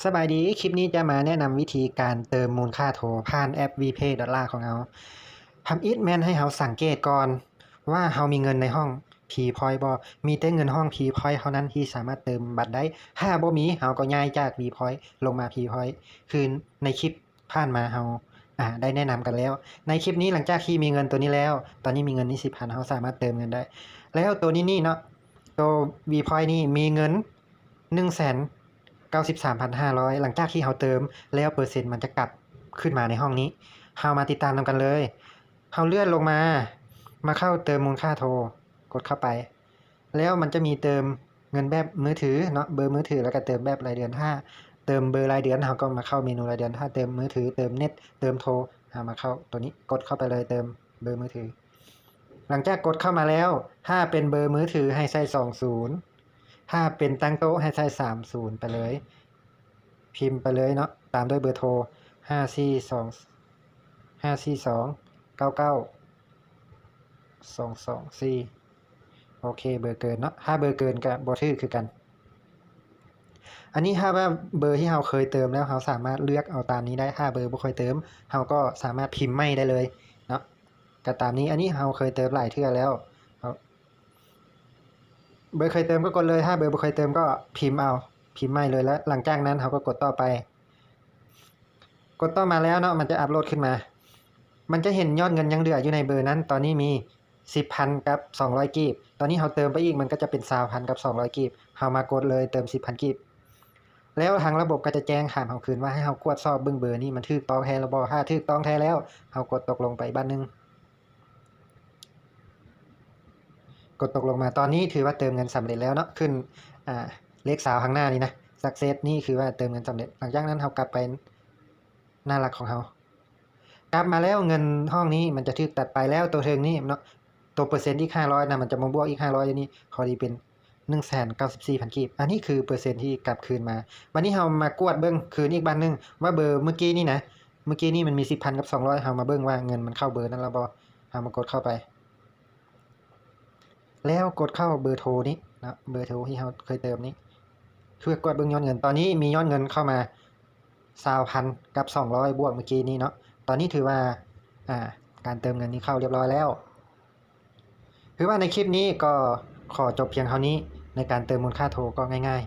ສະບາຍດີ, ຄລິບນີ້ຈະມາແນະນຳວິທີການເຕີມມູນຄ່າໂທຜ່ານແອັບ WePay Dollar ຂອງເຮົາ. ທຳອິດແມ່ນໃຫ້ເຮົາສັງເກດກ່ອນວ່າເຮົາມີເງິນໃນຫ້ອງ P Point ບໍ່, ມີແຕ່ເງິນຫ້ອງ P Point ເທົ່ານັ້ນທີ່ສາມາດເຕີມບັດໄດ້. ຖ້າບໍ່ມີ, ເຮົາກໍຍ້າຍຈາກ P Point ລົງມາ P Point ຄືໃນຄລິບຜ່ານມາເຮົາ ອາ ໄດ້ແນະນຳກັນແລ້ວ. ໃນຄລິບນີ້ ຫຼັງຈາກທີ່ມີເງິນໂຕນີ້ແລ້ວ, ຕອນນີ້ມີເງິນນີ້ສິບພັນ, ເຮົາສາມາດເຕີມເງິນໄດ້. ແລ້ວໂຕນີ້ນີ້ເນາະ, ໂຕ WePoint ນີ້ມີເງິນໜຶ່ງແສນເກົ້າສິບສາມພັນຫ້າຮ້ອຍ ຫຼັງຈາກທີ່ເຮົາເຕີມແລ້ວ ເປີເຊັນມັນຈະກັບຂຶ້ນມາໃນຫ້ອງນີ້. ເຮົາມາຕິດຕາມນຳກັນເລີຍ. ເຮົາເລື່ອນລົງມາ, ມາເຂົ້າເຕີມມູນຄ່າໂທ, ກົດເຂົ້າໄປ. ແລ້ວມັນຈະມີເຕີມເງິນແບບມືຖືເນາະ, ເບີມືຖື ແລ້ວກໍເຕີມແບບລາຍເດືອນ. ຖ້າເຕີມເບີລາຍເດືອນ, ເຮົາກໍມາເຂົ້າເມນູລາຍເດືອນ. ຖ້າເຕີມມືຖື, ເຕີມເນັດ, ເຕີມໂທ, ເຮົາມາເຂົ້າໂຕນີ້, ກົດເຂົ້າໄປເລີຍ, ເຕີມເບີມືຖື. ຫຼັງຈາກກົດເຂົ້າມາແລ້ວ, ຖ້າເປັນເບີມືຖືໃຫ້ໃສ່ສອງສູນ, ຖ້າເປັນຕັ້ງໂຕະໃຫ້ໃສ່ສາມສູນໄປເລີຍ, ພິມໄປເລີຍເນາະ, ຕາມດ້ວຍເບີໂທ ຫ້າສີ່ສອງ ຫ້າສີ່ສອງ ເກົ້າເກົ້າ ສອງສອງສີ່. ໂອເຄ, ເບີເກີນເນາະ, ຖ້າເບີເກີນກໍບໍ່ຖືກຄືກັນ. ອັນນີ້ຖ້າວ່າເບີທີ່ເຮົາເຄີຍເຕີມແລ້ວ, ເຮົາສາມາດເລືອກເອົາຕາມນີ້ໄດ້. ຖ້າເບີບໍ່ເຄີຍເຕີມ, ເຮົາກໍສາມາດພິມໃໝ່ໄດ້ເລີຍເນາະ, ກໍຕາມນີ້. ອັນນີ້ເຮົາເຄີຍເຕີມຫຼາຍເທື່ອແລ້ວ, ເຮົາ ເບີເຄີຍເຕີມກໍກົດເລີຍ, ຖ້າເບີບໍ່ເຄີຍເຕີມກໍພິມເອົາ, ພິມໃໝ່ເລີຍ. ແລ້ວຫຼັງຈາກນັ້ນເຮົາກໍກົດຕໍ່ໄປ. ກົດຕໍ່ມາແລ້ວເນາະ, ມັນຈະອັບໂຫຼດຂຶ້ນມາ. ມັນຈະເຫັນຍອດເງິນຍັງເຫຼືອຢູ່ໃນເບີນັ້ນ, ຕອນນີ້ມີສິບພັນກັບສອງຮ້ອຍກີບ. ຕອນນີ້ເຮົາເຕີມໄປອີກ, ມັນກໍຈະເປັນຊາວພັນກັບສອງຮ້ອຍກີບ. ເຮົາມາກົດເລີຍ, ເຕີມສິບພັນກີບ. ແລ້ວທາງລະບົບກໍຈະແຈ້ງຖາມເຮົາຄືນວ່າ ໃຫ້ເຮົາກວດສອບເບິ່ງເບີນີ້ມັນຖືກຕ້ອງແທ້ຫຼືບໍ່. ຖ້າຖືກຕ້ອງແທ້ແລ້ວ, ເຮົາກົດຕົກລົງໄປບາດໜຶ່ງ. ກົດຕົກລົງມາ. ຕອນນີ້ຖືວ່າເຕີມເງິນສຳເລັດແລ້ວເນາະ, ຂຶ້ນ ອ່າ ເລກຊາວຂ້າງໜ້ານີ້ນະ, Success ນີ້ຄືວ່າເຕີມເງິນສຳເລັດ. ຫຼັງຈາກນັ້ນເຮົາກັບໄປໜ້າຫຼັກຂອງເຮົາ. ກັບມາແລ້ວ, ເງິນຫ້ອງນີ້ມັນຈະຖືກຕັດໄປ. ແລ້ວໂຕເທິງນີ້ເນາະ, ໂຕເປີເຊັນອີກຫ້າຮ້ອຍນະ, ມັນຈະມາບວກອີກຫ້າຮ້ອຍຢູ່ນີ້, ພໍດີເປັນໜຶ່ງແສນເກົ້າສິບສີ່ພັນກີບ. ອັນນີ້ຄືເປີເຊັນທີ່ກັບຄືນມາ. ບັດນີ້ເຮົາມາກວດເບິ່ງຄືນອີກບາດໜຶ່ງວ່າເບີມື້ກີ້ນີ້ນະ, ມື້ກີ້ນີ້ມັນມີສິບພັນກັບສອງຮ້ອຍ, ເຮົາມາເບິ່ງວ່າເງິນມັນເຂົ້າເບີນັ້ນແລ້ວບໍ່. ເຮົາມາກົດເຂົ້າໄປ ແລ້ວກົດເຂົ້າເບີໂທນີ້ເນາະ, ເບີໂທທີ່ເຮົາເຄີຍເຕີມນີ້ ເພື່ອກວດເບິ່ງຍອດເງິນ. ຕອນນີ້ມີຍອດເງິນເຂົ້າມາຊາວພັນກັບສອງຮ້ອຍບວກເມື່ອກີ້ນີ້ເນາະ. ຕອນນີ້ຖືວ່າ ອ່າ ການເຕີມເງິນນີ້ເຂົ້າຮຽບຮ້ອຍແລ້ວ. ຄືວ່າໃນຄລິບນີ້ກໍຂໍຈົບພຽງເທົ່ານີ້, ໃນການເຕີມມູນຄ່າໂທກໍງ່າຍ